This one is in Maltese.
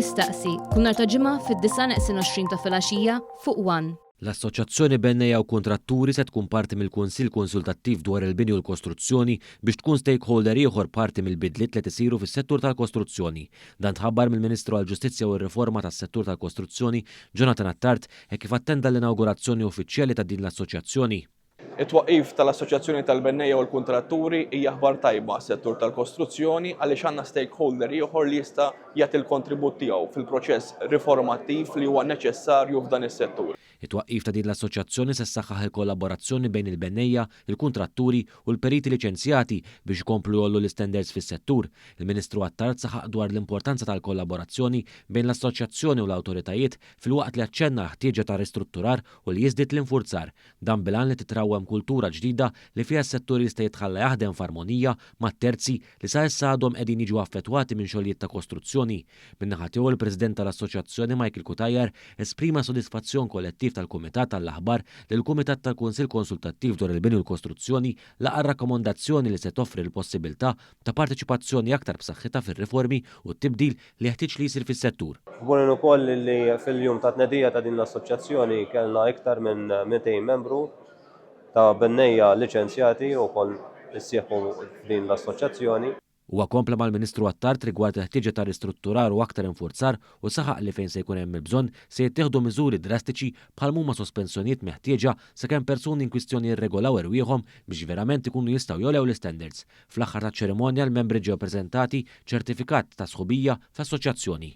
Jistaqsi, kull nhar ta' Ġimgħa fid-9:20 ta' filgħaxija fuq one. L-Assoċjazzjoni Bennejja u Kuntratturi se tkun parti mill-Kunsill Konsultattiv dwar il-Bini u l-Kostruzzjoni biex tkun stakeholder ieħor parti mill-bidliet li qed isiru fis-settur tal-kostruzzjoni. Dan tħabbar mill-Ministru għall-Ġustizzja u r-Riforma tas-Settur tal-Kostruzzjoni, Jonathan Attard, hekk kif attenda l-inawgurazzjoni uffiċjali ta' din l-assoċjazzjoni. It-twaqqif tal-Assoċjazzjoni tal-Bennejja u l-Kuntratturi hija aħbar tajba għas-settur tal-kostruzzjoni għaliex għandna stakeholder ieħor li jista' jagħti l-kontribut tiegħu fil-proċess riformattiv li huwa neċessarju f'dan is-settur. It-twaqqif ta' din l-assoċjazzjoni se ssaħħaħ il-kollaborazzjoni bejn il-bennejja, il kuntratturi u l-periti liċenzjati biex ikomplu jgħollu l-istandards fis-settur. Il-Ministru Attard saħaq dwar l-importanza tal-kollaborazzjoni bejn l-assoċjazzjoni u l-awtoritajiet filwaqt li aċċenna l-ħtieġa ta' ristrutturar u li jiżdied l-infurzar. Dan bil-għan li titrawwem kultura ġdida li fiha s-settur jista' jitħalla jaħdem f'armonija ma' terzi li sa issa għadhom qegħdin jiġu affettwati minn xogħlijiet ta' kostruzzjoni. Min-naħa tiegħu l-President tal-Assoċjazzjoni Michael Cutajar esprima sodisfazzjon kollettiv tal-Kumitat għall-aħbar li l-Kumitat tal-Kunsill Konsultattiv dwar il-Bini u l-Kostruzzjoni laqa' r-rakkomondazzjoni li se toffri l-possibilità ta' parteċipazzjoni aktar b'saħħitha fir-riformi u t-tibdil li jeħtieġ li jsir fis-settur. Kburin ukoll li fil-jum ta' tnedija ta' din l-assoċjazzjoni kellna iktar minn 200 membru ta' bennejja liċenzjati wkoll issieħbu f'din l-assoċjazzjoni. Huwa kompla mal-Ministru Attard rigward il-ħtieġa ta' ristrutturar u aktar infurzar u saħaq li fejn se jkun hemm il-bżonn se jittieħdu miżuri drastiċi bħal m'huma sospensjonijiet meħtieġa sakemm persuni inkwistjoni jirregolaw erwieħhom biex verament ikunu jistgħu jogħlew l-istandards. Fl-aħħar taċ-ċerimonja l-membri ġew preżentati ċertifikat ta' sħubija fl-assoċjazzjoni.